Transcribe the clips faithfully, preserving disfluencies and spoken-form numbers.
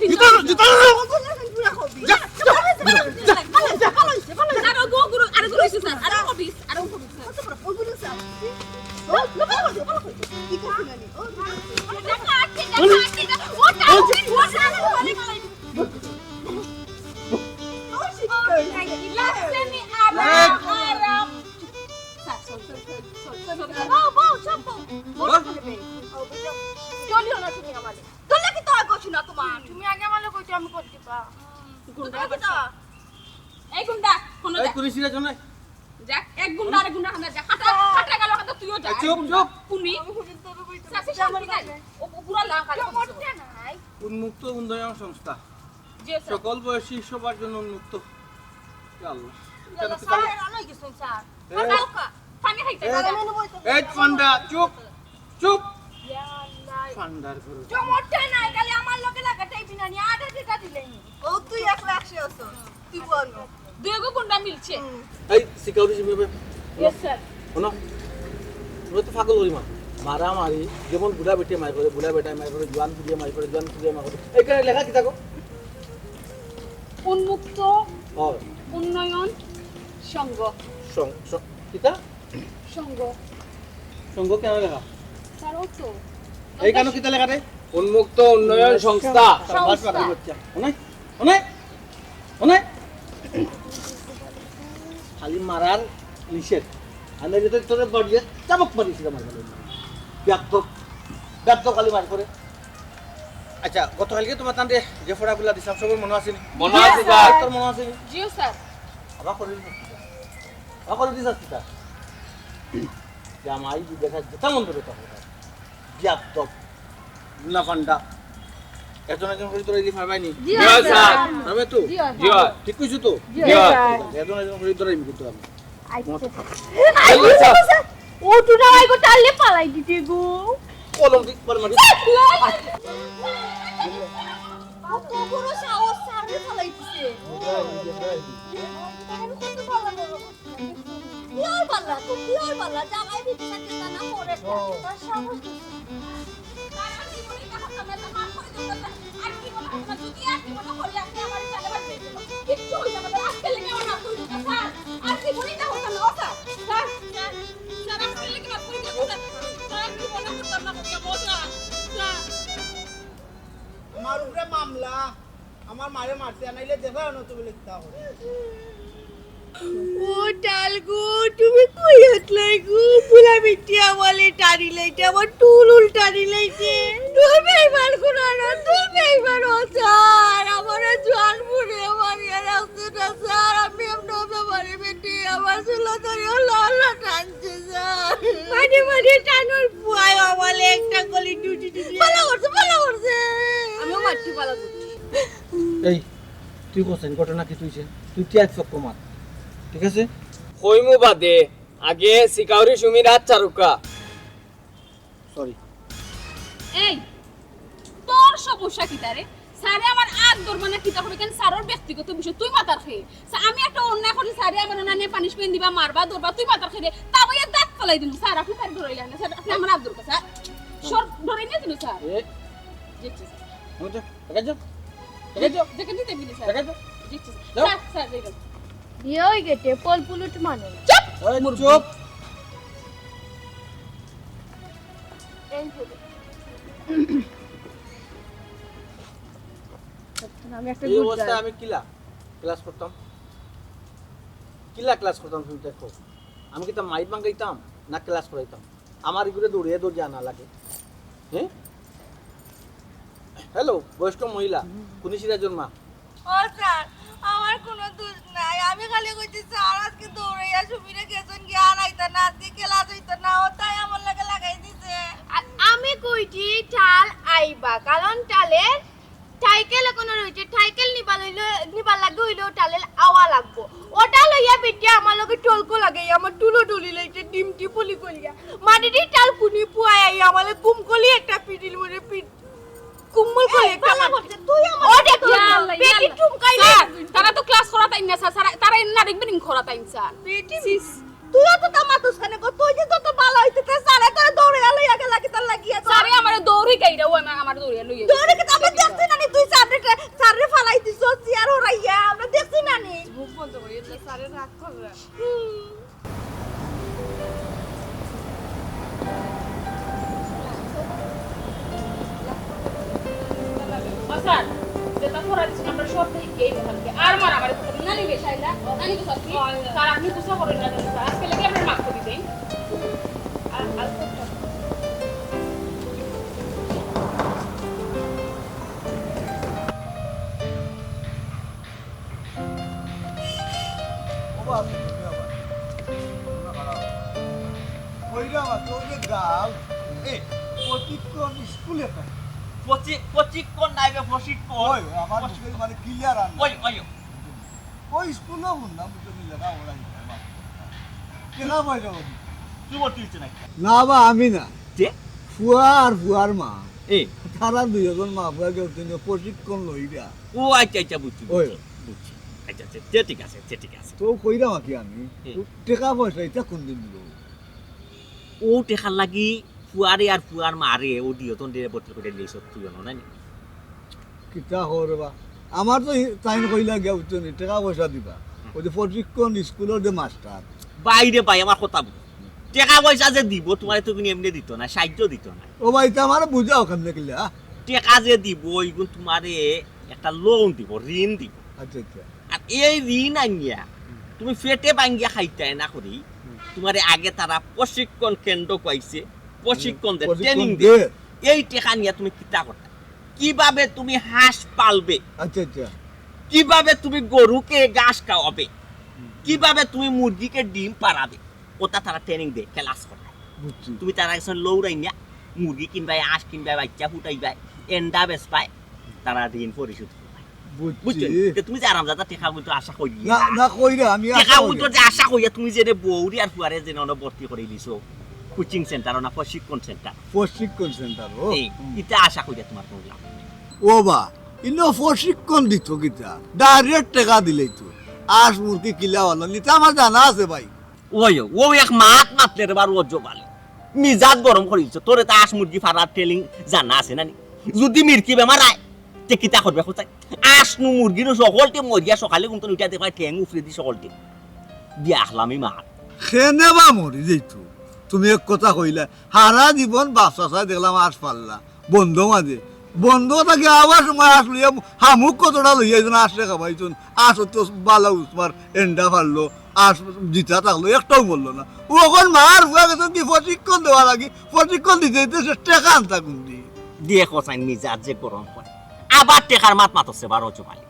ঠিক জুতা আছে। জুতা যা, যা, যা, যা, যা, যা, যা, যা, যা, যা। আরো গো গুরু, আরো গুরু হইছে স্যার, আরো কবিস, আরো কবিস স্যার। কত বড়, ওগুলো স্যার। ও, লো, লো, লো, লো, লো। ঠিক আছে, নানি। ও, ঠিক আছে। টাকা আটকে, টাকা আটকে, টাকা। ও, টাকা আটকে, ও, টাকা আটকে। গুন্ডা এই গুন্ডা, কোনো এই যা। পুলিশ রে জানাই। যা, এক গুন্ডা আরেক গুন্ডা হানা যা। হাঁটা, হাঁটা গেল, হাঁটা তুইও যা। এই চুপ, চুপ। কুনি? চাচি, শান্তি নাই। ও, ও পুরা লাল কাজ করছে। উন্মুক্ত উন্নয়ন সংস্থা। জি, স্যার। সকল বয়সী সবার জন্য উন্মুক্ত। ইয়া আল্লাহ। ইয়া আল্লাহ, স্যার, এরা লই গেছেন, স্যার। এই, পানি খাইতে এই, পারে। এই পান্ডা, চুপ, চুপ। ইয়া আল্লাহ। পান্ডার ঘরে। চমটটা নাই, খালি আমার লগে লাগাতে এই বিনানি আটা দিটা দিলেই। ও তুই একশো একশো আছো। তুই বল। দুইগো গুন্ডা মিলছে। এই সিকিউরিটি মেবে। Yes, sir. শোনো, তোমরা তো পাগল করি মা। মারামারি, যেমন বুড়া বেটে মার করে, বুড়া বেটায় মার করে, জোয়ান বুড়িয়ে মার করে, জোয়ান বুড়িয়ে মার করে। এখানে লেখা কিতা গো? উন্মুক্ত ও। উন্নয়ন সংঘ। সং-, সং-, কিতা? সংঘ। সংঘ কেন লেখা? স্যার, ও তো। এইখানে কিতা লেখা রে? উন্মুক্ত উন্নয়ন সংস্থা। সংস্থা। বাস বাস করছে। অনেক, অনেক, অনেক। খালি মারার নিষেধ। আমি যদি তোরে বাড়িয়ে চাবক মারিস আমার মানে। ব্যর্থ, ব্যর্থ খালি মার করে। আচ্ছা, গতকালকে তোমার তানরে যে ফোড়াগুলা দিছিলাম, সবর মনো আছে নি? মনো আছে, স্যার। তোর মনো আছে নি? জিও, স্যার। আবার করে দিস কিতা? আবার করে দিস কিতা? জামাই বিদেশে যেতা মন ধরে তখন। বিয়াদ্দব। না ফান্ডা। একজন একজন করি তোরা এই ফারবাই নি? জি, জি, স্যার। স্যার। ফারবে তো? জি, স্যার। জি, স্যার। ঠিক কইছো তো? জি, জি, স্যার। স্যার। একজন একজন করি তোরা এই কিন্তু আমি। আচ্ছা। ও তো না, এগো টানলে পালাই দিতে গো। কলম দি, কলম দি। কত বড় সাহস, স্যাররে ফালাই দিছে। আমি কত ভালো বড়। বিয়ার বালা তো, বিয়ার বালা, জামাই বিদেশে যেতা না করে। তার সাহস দিছে। কিচ্ছু হইতো না, স্যার। আজকে মনে না হতো না, স্যার। স্যার, স্যার, স্যার, আজকে লেগে মাফ করে দিন, স্যার। স্যার, জীবনে করতাম না, করিয়া বসা। স্যার। আমার উপরে মামলা, আমার মারে মারছে, আনাইলে দেখা হয় না, তুমি লিখতে হবে। ও টাল গো, তুমি কই আছলায় গো? বুলা মিটিয়া বলে টানি লাইতে, আমার টুল উল টানি লাইতে। তুই বেইমান কোনানো, তুই বেইমান ও স্যার, আমার জোয়ান বুড়ে মারিয়া রাখছে না স্যার, আমি এমন বেমারি বেটি, আমার চুলো ধরে লাল টানছে স্যার। মাঝে মাঝে টানোর পুয়ায় আমালে একটা গলি ডুটি ডুটি। ভালো করছে, ভালো করছে। আমিও মারছি, ভালো করছি। এই, তুই কছেন ঘটনা কিতা অইছে? তুই টিয়ার চক্কর মার, ঠিক আছে? কইমু বাদে, আগে সিকিউরিটি সুমির আত ছাড়ুক্কা। সরি। এই, তোর সমস্যা কিতা রে? স্যারে আমার আত ধরবা না কিতা করবা, কেন স্যারর ব্যক্তিগত বিষয়, তুই মাতার কে? স্যার, আমি একটা অন্যায় করছি, স্যারে আমার অন্যায় পানিশমেন্ট দিবা, মারবা, ধরবা, তুই মাতার কে রে? তা বইয়া দাঁত ফালাই দিমু, স্যার, আপনে স্যার ডরাইলা না, স্যার, আপনে আমার আত ধরবা, স্যার। সর, ডরাই না দিল, স্যার। এ? জি, জি, স্যার। হুম, যা, দেখা যাও। দেখা যাও। যেখানে দিতে দিলে, স্যার। দেখা যাও। জি, জি, স্যার। যাও। স্যার, স্যার, যাই গেল। বিয়ে হয়ে গেছে, ফল ফুলুট মানে। চুপ! এই, মুরব্বি। চুপ! এই হলো। আমি একটা এই good অবস্থায় girl। আমি কিলা ক্লাস করতাম? কিলা ক্লাস করতাম তুমি দেখো। আমি কিতা মাইর ভাঙাইতাম না ক্লাস করাইতাম? আমার এগুলো দৌড়িয়া দৌড়িয়া আনা লাগে। হ্যাঁ? হ্যালো, বয়স্ক মহিলা, কুনি সিরাজর মা? ও স্যার, আমার কোনো দোষ নাই। আমি খালি কইছি স্যার আজকে দৌড়াইয়া সুমিরে গেছেন গিয়া, আর আইতা না, আজকে ক্লাস হইতো না, ও তাই আমার লগে লাগাই দিছে। আর আমি কইছি টাল আইবা, কারণ টালের টাইকেল এখনো রইছে, টাইকেল নিবা লইলে, নিবার লাগি হইলেও টালের আওয়া লাগবো। ওটা লইয়া বেটিয়ে আমার লগে টলকো লাগে, আমার টুলো টুলি লইছে, ডিম টিপুলি করিয়া। মাটিটি টাল কুনি পুয়াই আই আমালে গুম কলি একটা পিটিল মরে পিট। কুম্বল কলি এই, একটা ভালা মাটি। করছে, তুই আমার ও দেখ, ইয়া আল্লাহ, ইয়া বেটি আল্লাহ। টুমকাই স্যার, লাগে। তারা তো ক্লাস করাতাইন না, স্যার, স্যার, তারা এমনি নাটক বিনিং করাতাইন, স্যার। বেটি সিস। তুইও তো তা মাতুস কেনে গো? তুই যে যত ভালা হইতে তে স্যারে তোরে দৌড়ে লইয়া গেলা কিতার লাগিয়া তো? স্যারে আমারে দৌড়ি গাইরা, ও আমা-, আমারে দৌড়ে লইয়া গেছে। দৌড়ে কিতা আমি দেখছি না নি? তুই স্যাররে, স্যাররে ফালাই দিছস, চেয়ার হরাইয়া, আমরা দেখছি না নি? মুখ বন্ধ করি, এটা স্যারে রাগ করবে। হুম। ও স্যার, যেটা করা দিচ্ছেন আমরা সব থেকে এই মোকামকে। আর মারামারি করতে হবে। নানি বেশ আইলা, নানি তো সত্যি। স্যার, আপনি গুসা করেন না কেন স্যার? আজকে লেগে আপনার মাফ করে দিন। আর, আর করতে হবে। কইরা আমার তো যে গাল, এ, প্রশিক্ষণ স্কুলে পাই। প্রশি-, প্রশিক্ষণ নাই বে, প্রশিক্ষণ। ওই, আমার মুখে মানে clear আর না। ওই, ওই। ওই স্কুলও শুনলাম, বুঝতে নি, লেখা পড়া শিখায়, বাপ। কেনা পয়সা বলি। তুই ভর্তি হইছে নাকি? না বা, আমি না। যে? ফুয়া আর ফুয়ার মা। এ। তারা দুইজন মা ফুয়া কেউ তিনজন প্রশিক্ষণ লইরা। ও আচ্ছা, আচ্ছা, বুঝছি, ওই। বুঝছি, বুঝছি। আচ্ছা, আচ্ছা, সে ঠিক আছে, সে ঠিক আছে। তো কইরা মাকি আমি, হুম। ও টেকা পয়সা ইতা কোন দিন দিল? ও টেকার লাগি ফুয়ারে আর ফুয়ার মারে ও দিয়তন দিয়ে ভর্তি করে দিয়েছ তুই জানো না নি? কিতা খবর বা? আমার তো ই-, তাইন কইলা গিয়া বুঝছো নি, টেকা পয়সা দিবা। ওই যে প্রশিক্ষণ স্কুলের যে মাস্টার। বাইরে ভাই, আমার কথা বুঝ। টেকা পয়সা যে দিব, তোমারে তো কোনো এমনি দিত না, সাহায্য দিত না। ও ভাই, তা আমারে বুঝাও কেমনে কিলা, হ্যাঁ? টেকা যে দিব, ওইগুন তোমারে একটা লোন দিব, ঋণ দিব। আচ্ছা, আচ্ছা। আর এই ঋণ আনিয়া তুমি পেটে ভাঙ্গিয়া খাইতায় না করি, হুম। তোমারে আগে তারা প্রশিক্ষণ কেন্দ্র কইছে, প্রশিক্ষণ হুম, দে, প্রশিক্ষণ ট্রেনিং দে। দে। এই টেকা নিয়া তুমি কিতা করতা? কিভাবে তুমি হাঁস পালবে? আচ্ছা, আচ্ছা। কিভাবে তুমি গরুকে ঘাস খাওয়াবে? হুম। কিভাবে তুমি মুরগিকে ডিম পাড়াবে? ওটা তারা ট্রেনিং দে, ক্লাস করে। বুঝছি। তুমি তারা একজন লৌরাই না, মুরগি কিনবায়, হাঁস কিনবায়, বাচ্চা ফুটাইবায়, এন্ডা বেচবায়, তারা ঋণ পরিশোধ করবায়। বুঝছি। বুঝছো? তে তুমি যে আরামজাদা টেকা বলতো আশা করি না, না কইরা, আমি টেকা আশা করি। বলতো যে আশা করিয়া তুমি যে রে বৌরি আর ফুয়ারে যে অনো ভর্তি করে দিছো কোচিং সেন্টার, না প্রশিক্ষণ সেন্টার। প্রশিক্ষণ সেন্টার, ও। এই, হুম। ইটা আশা করিয়া তোমার কোনো লাভ নাই। ও বা, ইনো প্রশিক্ষণ দিত কিতা? ডাইরেক্ট টেকা দিলেই তো। আস মুরগি কিলা ভালা, নিতা আমার জানা আছে ভাই। ওই, ও এক মাত মাতলে রে বা রজব আলী। মিজাজ গরম করি দিছ। তোরে তা আস মুরগি ফাড়ার ট্রেনিং জানা আছে না নি? যদি মির্কি বেমার আয়, তে কিতা করবে কোথায়? আস নু মুরগি নু সকলটি মরিয়া সকালে ঘুম তো উঠিয়া দেখবায় ঠেং উফরে দি সকলটি। দিয়া আখলামি মাত। খেনে বা মরি যাইতো। তুমি এক কথা কইলা, হারা জীবন বাপ চাচায় দেখলাম আস ফাল্লা। বন্ধ মাঝে। বন্ধ থাকি আবার সময় আস লইয়া, হামুক কতটা লইয়া আইছন, আস রে খাবাইছন। আস তো বালা উসমার এন্ডা ফাল্লো। আস জিতা থাকলো, একটাও মরলো না। ও অখন মার ফুয়া গেছন কি প্রশিক্ষণ দেওয়া লাগি, প্রশিক্ষণ দিতে দিতে সে টেকা আনতা কুন দি? দিয়ে কোসাইন মিজাজ যে গরম করে। আবার টেকার মাত মাতছে বারো জমালি।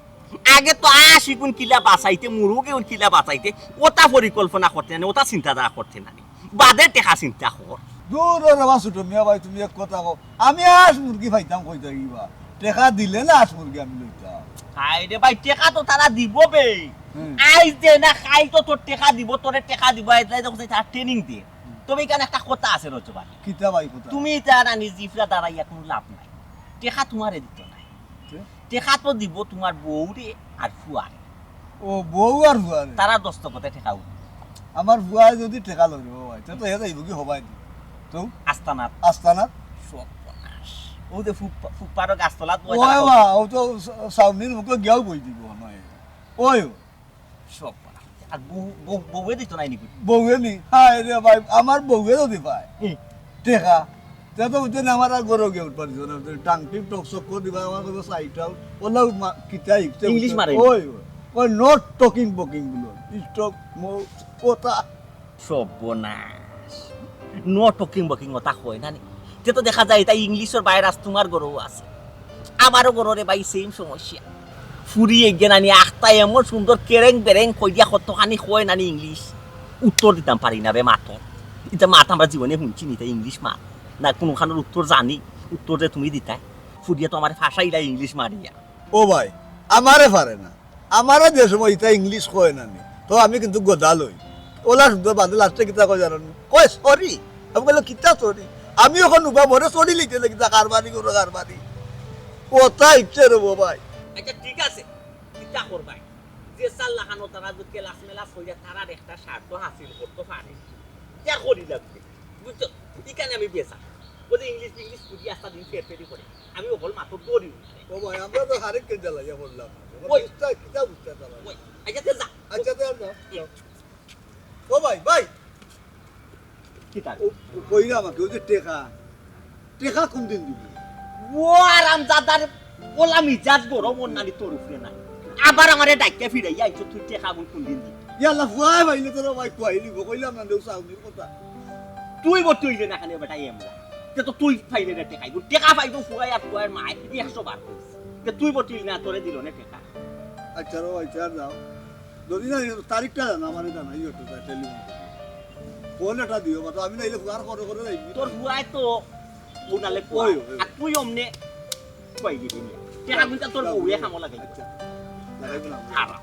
আগে তো আস ইগুন কিলা বাঁচাইতে, মুরুগ ইগুন কিলা বাঁচাইতে, ওটা পরিকল্পনা করতে না, ওটা চিন্তাধারা করতে না। বাদে টেকা চিন্তা কর। দূর রে বা ছোট মিয়া ভাই, তুমি এক কথা কও। আমি আস মুরগি পাইতাম কই থাকি বা? টেকা দিলে না আস মুরগি আমি লইতাম। হায় রে ভাই, টেকা তো তারা দিব বে। হুম। আইজ দে না, কাইল তো তোর টেকা দিব, তোরে টেকা দিব, আইজ যাই দেখো তার ট্রেনিং দে। তবে এখানে একটা কথা আছে রজব ভাই। কিতা ভাই কথা? তুমি তার আনি জিফরা দাঁড়াইয়া কোনো লাভ নাই। টেকা তোমারে দিত নাই। কে? টেকা তো দিব তোমার বউরে আর ফুয়ারে। ও, বউ আর ফুয়ারে? তারা দস্তখতে টেকা উঠবে। আমার ফুয়ায় যদি টেকা লইব ভাই, তে তো হে যাইব কি হবাই দি? তো? আস্তানাত। আস্তানাত? সর্বনাশ। ও যে ফুপ-, ফুপ্পারও গাছতলাত বয় ওই তারা বা, ও তো সা-, সাউনির মুখে গিয়াও বই দিব, নয়। ওই। সব পারা। আর বউ, বউ, বউয়ে দিত নাই নি? বউয়ে নি? হায় রে ভাই, আমার বউয়ে যদি পায়। হুম। টেকা। তে তো বুঝছেন, আমার আর গরো গিয়ে উঠবার দিত না। টাং টিং টক চক করে দিবা, আমার কোনো সাইটাও। ওলা মা-, কিতা ইচ্ছে ইংলিশ বুঝছেন? মারে। ওই, ওই, ওই not talking বকিং গুলো। স্টক, মো-, কথা। সর্বনাশ। No talking বকিং কথা কয় না নি? তে তো দেখা যায় এটা ইংলিশর ভাইরাস তোমার গরো আছে। আমারও গরো রে ভাই সেম সমস্যা। ফুরি এগিয়ে নানি আখতা এমন সুন্দর কেরেং বেরেং কইয়া কতখানি কয় নানি ইংলিশ। উত্তর দিতাম পারি না বে মাত। এটা মাত আমরা জীবনে শুনছি নি, এটা ইংলিশ মাত। না কোনোখানোর উত্তর জানি, উত্তর যে তুমি দিতায়। ফুরিয়া তো আমার ফাঁসাইলা ইংলিশ মারিয়া। ও ভাই, আমারে পারে না। আমারে যে সময় ইতা ইংলিশ কয় না নি, তো আমি কিন্তু গদা লই। ওলা শুদ্ধ বাদে লাস্টে কিতা কয় জানো নি? কয়, "Sorry।" আমি কইলে, "কিতা sorry?" আমি অখন উবা মরে sorry লিখতে লাগি, তা কারবারি করো কারবারি। ওটা ইচ্ছে রে বাবাই। আচ্ছা, ঠিক আছে, কিতা করবাই? যে সাল লাখানো তারা যদি ক্লাস মেলাস হইয়া তারার একটা স্বার্থ হাসিল করতে পারে, ইটা করি লাগবে। বুঝছো? ইখানে আমি বেচা। ওই যে ইংলিশ, ইংলিশ বুঝি আস্তা দিন ফের ফেরি করে। আমি ওগুলো মাত্র দৌড়ি উঠি। ও ভাই, আমরা তো হারেক কে জ্বালাইয়া পড়লাম। ওই। বুঝতে, কিতা বুঝতে পারলাম? ওই। আচ্ছা, তে যা। আচ্ছা, তে আর না। হুম। ও ভাই, ভাই। কিতা? ও, ও কইরা আমাকে, ওই যে টেকা। টেকা কোন দিন দিবি? ও আরামজাদার ওলা মিজাজ গরম ওর নানি তোর উপরে নাই। আবার আমারে ডাকিয়া ফিরাইয়া আইছো, তুই টেকা কোন, কোন দিন দিবি? ইয়াল্লা, ফুয়ায় পাইলে তোরা ভাই খুয়াই দিব, কইলাম না, দেউ চাউনির কথা। তুই ভর্তি হইলে না কেন বেটা এমরা? তে তো তুই পাইলে না টেকা, এগুলো টেকা পাইতো ফুয়ায় আর ফুয়ার মায় একশো বার কইছে। তে তুই ভর্তি হইলে না, তোরে দিল না টেকা। আচ্ছা রে, আচ্ছা, যাও। যদি না, তারিখটা জানা, আমারে জানাইও একটু, তাই টেলিফোন করি। ফোন একটা দিও, বা তো আমি না এলে ফুয়ার করে করে যাই। তোর ফুয়ায় তো উনালে কয়। ওই, ওই। আর তুই অমনে কই দিবি না। টেকা গুনটা তোর বউয়ে কামো লাগাই। আচ্ছা, লাগাইবো না। আরাম।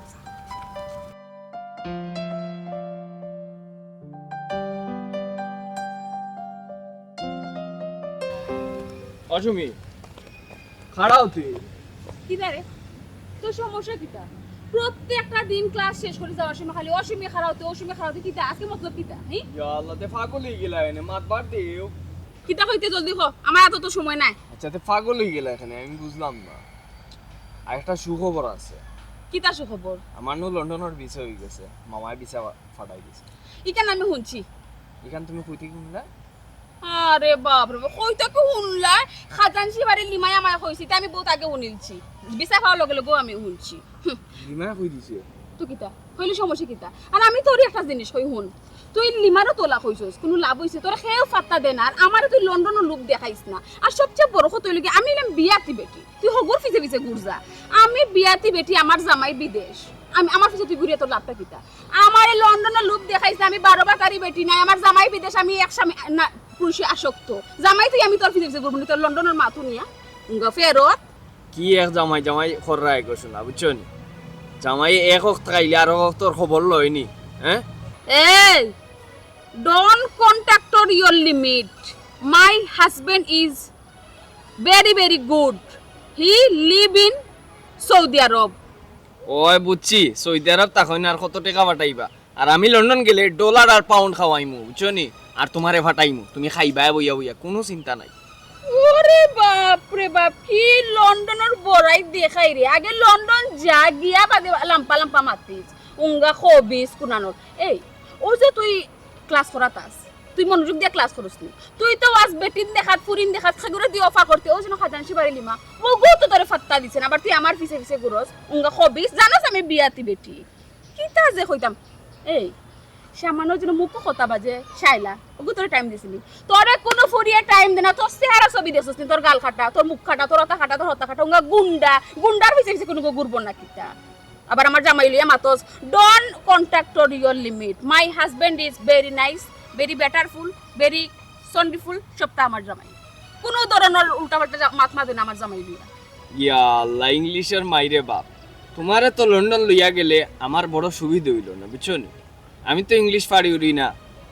অসুমি, খাড়াও তুই। কিতা রে? তোর সমস্যা কিতা? প্রত্যেকটা দিন ক্লাস শেষ করি যাওয়ার সময় খালি অসুমি খাড়াও তুই, অসুমি খাড়াও তুই। কিতা? আজকে মতলব কিতা? হি? ইয়া আল্লাহ, তে পাগল অই গেলা এনে, মাত বাদ দেও। কিতা কইতে জলদি ক, আমার এত তো সময় নাই। আচ্ছা, তে পাগল অই গেলা এখানে, আমি বুঝলাম না। আর একটা সুখবর আছে। কিতা সুখবর? আমার নু লন্ডনর ভিসা অই গেছে, মামায় ভিসা ফাটাই দিছে। ইখান আমি হুনছি। ইখান তুমি কই থাকি হুনলা? আরে বাপ রে বাপ, কই থাকি হুনলা? খাজাঞ্চি বাড়ির লিমায় আমায় কইছে, তে আমি বউত আগে হুনিলছি। ভিসা পাওয়ার লগে লগেউ আমি হুনছি। হুম। লিমায় কই দিছে? তো কিতা? কইলে সমস্যা কিতা? আর আমি তোরে একটা জিনিস কই হুন, তুই লিমারও তোলা কইছস, কুনু লাভ অইছে? তোরে কেউ পাত্তা দে না, আর আমারে তুই লন্ডনর লোভ দেখাইস না। আর সবচেয়ে বড় কথা অইলো কি, আমি অইলাম বিয়াতি বেটি, তুই হগুর পিছে পিছে ঘুর যা। আমি বিয়াতি বেটি, আমার জামাই বিদেশ, আমি, আমার পিছে তুই ঘুরিয়া তোর লাভটা কিতা? আমারে লন্ডনর লোভ দেখাইস না, আমি বারো বাতারি বেটি নায়, আমার জামাই বিদেশ, আমি এক স্বামী, না, পুরুষে আসক্ত। জামাই তুই আমি তোর পিছে পিছে ঘুরবো নি, তোর লন্ডনর মাথু নিয়া। উঙ্গা ফেরত। কি এক জামাই জামাই কররা এগো শোনা, বুঝছো নি? জামাই এক অক্ত খাইলে আর অক্তর খবর লয় নি, হ্যাঁ? এই, don't contractor your limit. My husband is very, very good. He live in Saudi Arab. ওই বুঝছি, সৌদি আরব তখন আর কত টেকা পাঠাইবা? আর আমি লন্ডন গেলে ডলার আর পাউন্ড খাওয়াইমু, বুঝছো নি? আর তুমারে ফাটাইমু, তুমি খাইবায় বইয়া বইয়া, কুনু চিন্তা নাই। ওরে বাপ রে বাপ, কি লন্ডনর বড়াই দেখাই রে। আগে লন্ডন যা, গিয়া বাদে লাম্পা লাম্পা মাতিস। উঙ্গা খবিস কুনানোর। এই, অউ যে তুই ক্লাস করাত আস, তুই মনোযোগ দিয়া ক্লাস করস নি। তুই তো আস বেটিন দেখাত, ফুরিন দেখাত, খেগুরে দি অফার করতে, অউ যেন খাজাঞ্চি বাড়ি লিমা, অগু তো তোরে ফাত্তা দিছে না, আবার তুই আমার পিছে পিছে ঘুরস, উঙ্গা খবিস, জানোস আমি বিয়াতি বেটি। কিতা যে কইতাম, এই, সামান্য যেন মুখো কথা বাজে, শাইলা, অগু তোরে টাইম দিছিনি। তোরে কুনু ফুরিয়ে টাইম দে না, তোর চেহারা ছবি দেখছস নি, তোর গাল কাটা, তোর মুখ কাটা, তোর অতা কাটা, তোর হতা কাটা, উঙ্গা গুন্ডা, গুন্ডার পিছে পিছে কুনু ঘুরবো না কিতা? আবার আমার জামাই লইয়া মাতস, don't contractor your limit. My husband is very nice, very betterful, very সন্ডিফুল, সবটা আমার জামাই। কুনু ধরনর উল্টাপাল্টা জা-, মাত মাতে না আমার জামাই লইয়া। ইয়া আল্লাহ, ইংলিশর মাইরে বাপ। তুমারে তো লন্ডন লইয়া গেলে আমার বড় সুবিধা অইলো না, বুঝছো নি? আমি তো ইংলিশ পারি উরি না,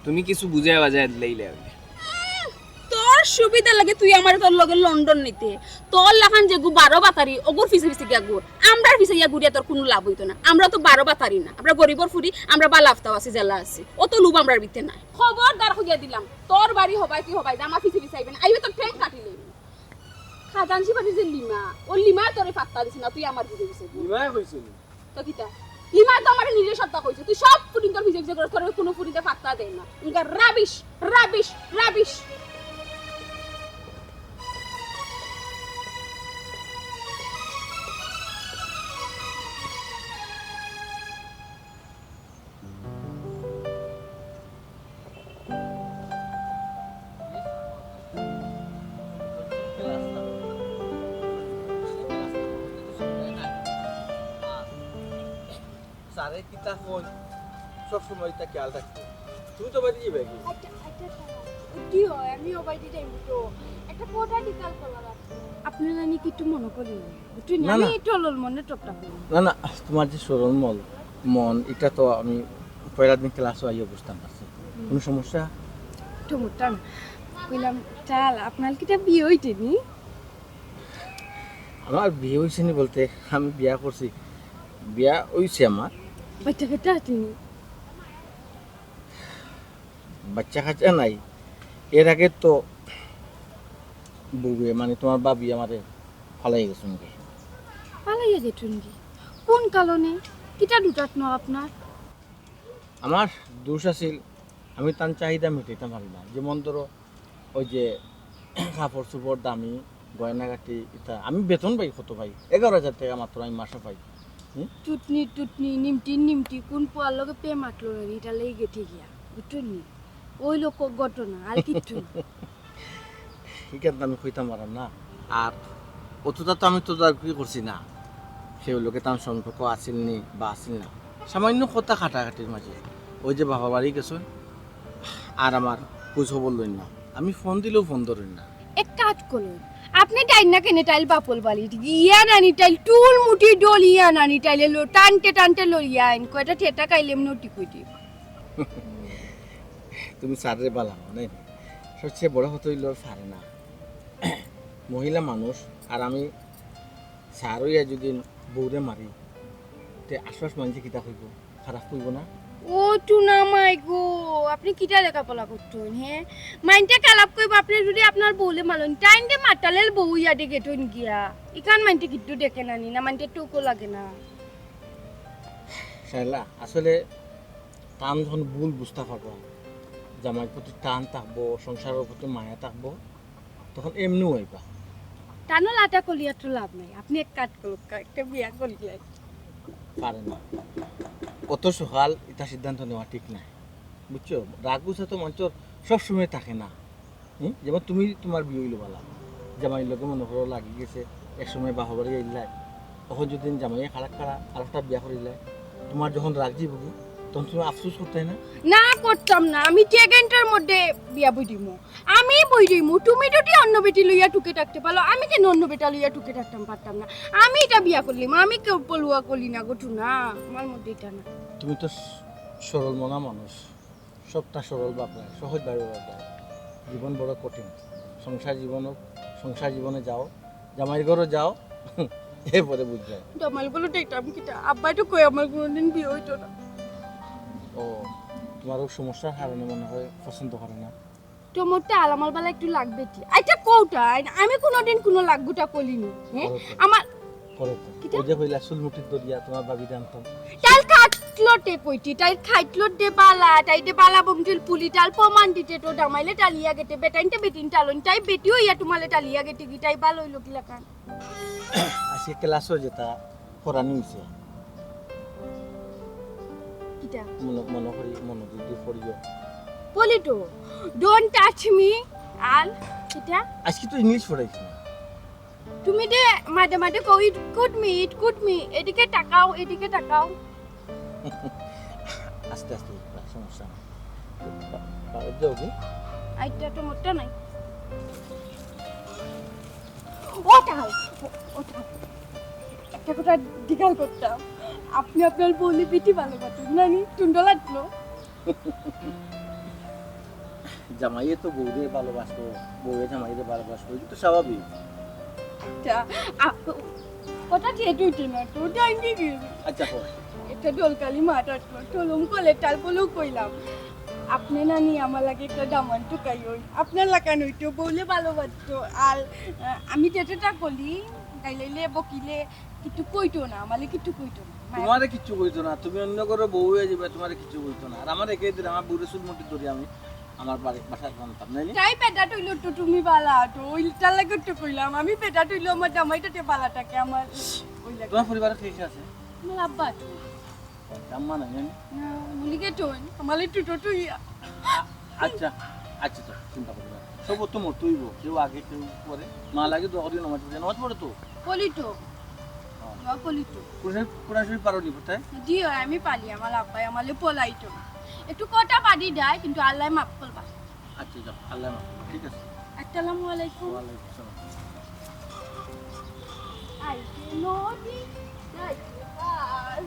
তুমি কিছু বুঝাই বাজাই দিলাইলে অইলে। উম, তোর সুবিধা লাগে তুই আমারে তোর লগে লন্ডন নিতে। তোর লাখান যেগু বারো বাতারি, অগুর পিছে পিছে গিয়া ঘুর। আমরার পিছে গিয়া ঘুরিয়া তোর কুনু লাভ অইতো না। আমরা তো বারো বাতারি না। আমরা গরিবর ফুরি, আমরা বালা আফতাও আছি, জেলা আছি। অত লোভ আমরার ভিতরে নাই। খবরদার কইয়া দিলাম, তোর বাড়ি হবায় কি হবায়, যে আমার পিছে পিছে আইবে না। আইবে তোর ঠ্যাং কাটিলে। খাজাঞ্চি বাড়ির যে লিমা, অউ লিমায় তোরে ফাত্তা দিছে না, তুই আমার পিছে পিছে ঘুর। লিমায় কইছে নি? তো কিতা? লিমায় তো আমারে নিজে সবটা কইছে। তুই সব ফুরিন্তর পিছে পিছে ঘুরস, তোরে কুনু ফুরিন্তে ফাত্তা দেয় না। Inca rubbish, rubbish, rubbish. স্যারে কিতা কইন, সব সময় ইতা খেয়াল রাখতে। তুমি তো বাড়ি যাবে কি? আচ্ছা, আচ্ছা, স্যার। কি হয়? আমি ও বাড়ি যাইব তো। একটা ফটো দিতাল করা লাগবে। আপনি জানি কিচ্ছু মনে করি না। বুঝছেন? না, আমি না। একটু অলল মনে টকটা করি। না, না, তোমার যে সরল মন, মন, এটা তো আমি পয়লা দিন ক্লাসও আইয়া বুঝতাম পারছি। হুম। কোনো সমস্যা? একটু মোটা না। কইলাম, চাল, আপনার কিতা বিয়া হইতেনি? আমার বিয়া হইছে নি বলতে, আমি বিয়া করছি। বিয়া হইছে আমার। বাচ্চা কাচ্চা আছেনি? বাচ্চা কাচ্চা নাই। এর আগে তো বউয়ে, মানে তোমার ভাবি আমারে ফালাই গেছেন কি। ফালাইয়া গেছেন কি? কোন কারণে? কিতা দুটাত না আপনার? আমার দোষ আছিল, আমি তান চাহিদা মিটাইতাম পারি না। যেমন ধরো, ওই যে কাপড় চোপড় দামি, গয়নাগাটি, ইতা। আমি বেতন পাই কত পাই? এগারো হাজার টেকা মাত্র আমি মাসে পাই। হুম? টুটনি, টুটনি, নিমটি, নিমটি, কোন পোয়ার লগে প্রেম আটলো না, এটা লেগে গেছে গিয়া। বুঝছো নি? ওই লোক ঘটনা, আর কিচ্ছু না। ইখান তো আমি কইতাম পারাম না। আর অতটা তো আমি তদারকি করছি না। সে লোকে তো আমার সম্পর্ক আছিল নি বা আছিল না। সামান্য কথা কাটাকাটির মাঝে ওই যে বাবার বাড়ি গেছইন, আর আমার খোঁজ খবর লইন না। আমি ফোন দিলেও ফোন ধরইন না। এক কাজ করুন, আপনি টাইল না কেনে টাইল বাপল বাড়ি ইয়া নানি টাইল টুল মুটি ডল ইয়া নানি টাইলে লো টানতে টানতে লইয়া আইন কয়টা ঠেটা খাইলে এমনি ঠিক হইতে। তুমি স্যাররে বালা মানে, সবচেয়ে বড় কথা হইল স্যারে না, মহিলা মানুষ। আর আমি স্যার হইয়া যদি বউরে মারি, তে আশপাশ মানুষে কিতা কইব? খারাপ কইব না? ও টুনা মাই গো, আপনি কিতা লেখাপড়া করতেন? হ্যাঁ, মাইন্ডে খারাপ কইব। আপনি যদি আপনার বউলে মারইন, টাইম দে মাতালের বউ ইয়াদে গেটন গিয়া। ইখান মাইন্ডে কিচ্ছু দেখে না নি না, মাইন্ডে টুকো লাগে না। শায়লা, আসলে টান যখন ভুল বুঝতা পারবা, জামাইর প্রতি টান থাকবো, সংসারের প্রতি মায়া থাকবো, তখন এমনিও আইবা। টানো লাটা কলিয়া তো লাভ নাই, আপনি এক কাজ করুক, একটা বিয়া করিলেন। পারে না। অত সকাল এটা সিদ্ধান্ত নেওয়া ঠিক নাই, বুঝছো? রাগ গুছা তো মানুষের সবসময় থাকে না। হুম? যেমন তুমি, তোমার বিয়া হইলো বালা, জামাইর লগে মনে করো লাগি গেছে, এক সময় বাপর বাড়ি আইলাই, তখন যদি জামাইয়ে খারাপ খারাপ আর একটা বিয়া করিলাই, তোমার যখন রাগ যাইব কি, তখন তুমি আফসোস করতে না? না করতাম না, আমি টেগেন্টের মধ্যে বিয়া বই দিমু, আমি বই দিমু। তুমি যদি অন্য বেটি লইয়া টুকে থাকতে পারো, আমি কেন অন্য বেটা লইয়া টুকে থাকতাম পারতাম না? আমি এটা বিয়া করলিম, আমি কেউ পলুয়া করলি না গো টুনা, আমার মধ্যে এটা না। তুমি তো স-, সরল মনা মানুষ, সবটা সরল ভাবনায়, সহজভাবে ভাবনায়। জীবন বড় কঠিন। সংসার জীবন হোক, সংসার জীবনে যাও, জামাইর ঘরও যাও, এরপরে বুঝবে। জামাইর ঘরও দেখতাম কিতা, আব্বাই তো কই আমার কোনোদিন বিয়া হইতো না। ও, তোমার ওই সমস্যার কারণে মনে হয় পছন্দ করে না। তো মোরটা আল আমার বালা একটু লাগবে কি? আচ্ছা, কোটা? আমি কোনোদিন কোনো লাগবুটা করিনি। হ্যাঁ? করো তো। আমার করো তো। কিতা? ওই যে কইলা চুল মুঠিত ধরিয়া তোমার ভাবি জানতাম। তাইল খাটলো তে কইতি, তাইল খাটলো দে বালা, তাই দে বালা বমজুল পুলি, তাইল প্রমাণ দিতে তো দামাইলে টালিয়া গেতে, বেটাইনতে বেটিন টালন, তাই বেটি হইয়া তোমালে টালিয়া গেতে কি, তাই বালা হইলো কি লাখান? আজকে ক্লাসও যেটা করানি হয়েছে, কিতা? মনে, মনে করি, মনোযোগ দিয়ে পড়িও। বলি তো, don't touch me, আর কিতা? আজকে তো ইংলিশ পড়াইছি না। তুমি দে মাঝে মাঝে কও, "It could me, it could me, এদিকে তাকাও, এদিকে তাকাও।" আস্তে আস্তে উঠবা, সমস্যা নাই। পা-, পারো যাও কি? আইটা তো মোটা নাই। ওটাও, ও-, ওটাও। একটা কথা জিজ্ঞাসা করতাম, আপনি আপনার বলি বেটি ভালোবাসেন, না নি? টুন্ডা লাগলো। জামাইয়ে তো বউরে ভালোবাসবো, বউয়ে জামাইরে ভালোবাসবো, এটা তো স্বাভাবিক। আচ্ছা, আ-, কথা ঠিক হইতো না তো, জানি কি? আচ্ছা, কও। একটা ডলকালি মাত আসলো, টলম কলে তাল বলেও কইলাম, আপনি না নি আমার লাগে একটা দামান টুকাই হই, আপনার লাখান হইতো বউলে ভালোবাসতো। আর আহ, আমি যেটা করি, গাইলাইলে বকিলে কিছু কইতো না, আমালে কিছু কইতো না। মায়া- তোমারে কিচ্ছু কইতো না, তুমি অন্য ঘরো বউ হয়ে যাবে, তোমারে কিচ্ছু কইতো না। আর আমার একে দিন আমার বউরে চুল মুঠিত ধরি আমি আমার বাড়ি, বাসায় আনতাম, নাই নি? তাই বেটা টইল তো তুমি বালা তো, ওই তার লাগে তো কইলাম, আমি বেটা টইল আমার জামাইটাতে বালা থাকে, আমার ওই লাগে। তোমার পরিবারে কে কে আছে? আমার আব্বা আছে। আম্মা নাই, নাই নি? না, মুলিকে টইন, আমালে টুটো টুইয়া। আচ্ছা, আচ্ছা, তো চিন্তা করো না। সব তো মরতেই হইব, কেউ আগে কেউ পরে। মা লাগে দোয়া করি নামাজ পড়ে, নামাজ পড়ে তো। বলি তো, হ্যাঁ। বাবা বলি তো। কোরআন, কোরআন শরীফ পারো নি পড়তে? জি হয়, আমি পালি, আমার আব্বাই আমালে পলাইতো না। একটু কথা বাদি দেয়, কিন্তু আল্লাহ মাফ করবা। আচ্ছা, যাও, আল্লাহ মাফ করবে, ঠিক আছে। আসসালামু আলাইকুম। ওয়ালাইকুম আসসালাম। আইতে নদী, যাইতে পার।